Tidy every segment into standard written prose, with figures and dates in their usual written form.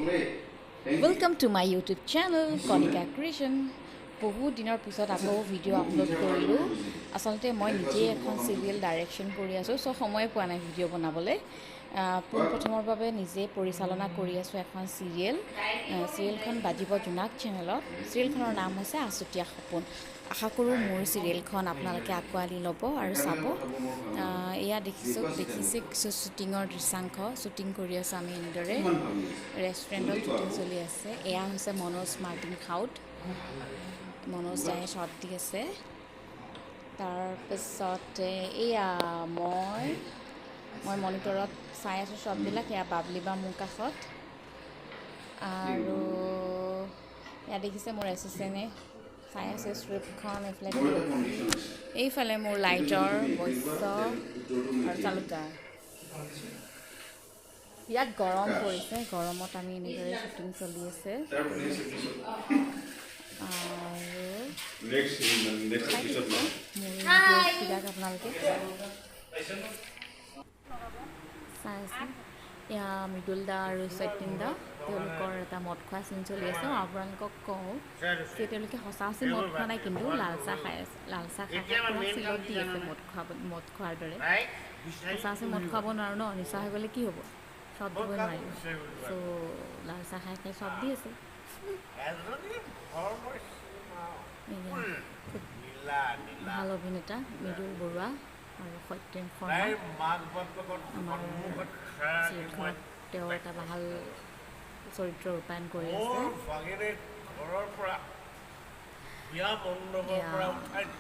Welcome to my YouTube channel Kanika Creation. বহুত দিনৰ পিছত আকৌ ভিডিঅ' আপলোড কৰিলোঁ। আচলতে মই নিজেই এখন চিৰিয়েল ডাইৰেকশ্যন কৰি আছোঁ, চ' সময়ে পোৱা নাই ভিডিঅ' বনাবলৈ। পোনপ্ৰথমৰ বাবে নিজে পৰিচালনা কৰি আছোঁ এখন চিৰিয়েল। চিৰিয়েলখন বাজিব জোনাক চেনেলত। চিৰিয়েলখনৰ নাম হৈছে আছুতীয়া সপোন। আশা কৰোঁ মোৰ চিৰিয়েলখন আপোনালোকে আঁকোৱালি ল'ব আৰু চাব। এয়া দেখিছে কিছু শ্বুটিঙৰ দৃশ্যাংশ। শ্বুটিং কৰি আছোঁ আমি এনেদৰে। ৰেষ্টুৰেণ্টত শ্বুটিং চলি আছে। এয়া হৈছে মনোজ মাৰ্টিন খাউট, মনোজ দায়ে শ্বট দি আছে। তাৰপিছতে এয়া মই মনিটৰত চাই আছোঁ শ্বটবিলাক। এয়া বাবলি বা মোৰ কাষত। আৰু এয়া দেখিছে মোৰ এছিষ্টেণ্টে চাই আছে স্ক্ৰিপ্টখন। এইফালে এইফালে মোৰ লাইটৰ বৈশ্য আৰু তালুকদাৰ। বিৰাট গৰম পৰিছে, গৰমত আমি এনেদৰে শ্বুটিং চলি আছে। আৰু মোৰ আপোনালোকে চাই আছে। এয়া মৃদুল দা আৰু সত্যেন দা, তেওঁলোকৰ এটা মদ খোৱা চিন চলি আছে। আপোনালোকক কওঁ যে তেওঁলোকে সঁচা সঁচি মদ খোৱা নাই, কিন্তু লাল চাহ খাই আছে। লাল চাহ খাই পূৰা চিলত দি আছে মদ খোৱাৰ দৰে। সঁচা সঁচি মদ খুৱাব নোৱাৰোঁ ন, নিচা হৈ গ'লে কি হ'ব, চব দিব নোৱাৰিব। চ' লাল চাহ খাই খাই চব দি আছে। খুব ভাল অভিনেতা মৃদুল বৰুৱা আৰু সত্যেন শৰ্মা। আমাৰ চিৰিয়েলখনত তেওঁ এটা ভাল চৰিত্ৰ ৰূপায়ণ কৰি আছে।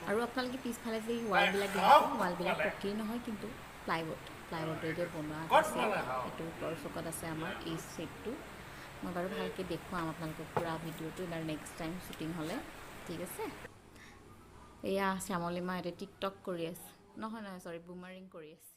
আৰু আপোনালোকে পিছফালে যে ৱালবিলাক দেখিছে, ৱালবিলাক পকী নহয় কিন্তু প্লাইউডেৰে বনোৱা আছে। এইটো উত্তৰ চুকত আছে আমাৰ এই ছেটটো। মই বাৰু ভালকৈ দেখুৱাম আপোনালোকক পূৰা ভিডিঅ'টো এইবাৰ নেক্সট টাইম শ্বুটিং হ'লে, ঠিক আছে। এয়া শ্যামলিমা এতিয়া টিকটক কৰি আছে, নহয় নহয় চৰি, বুমাৰিং কৰি আছে।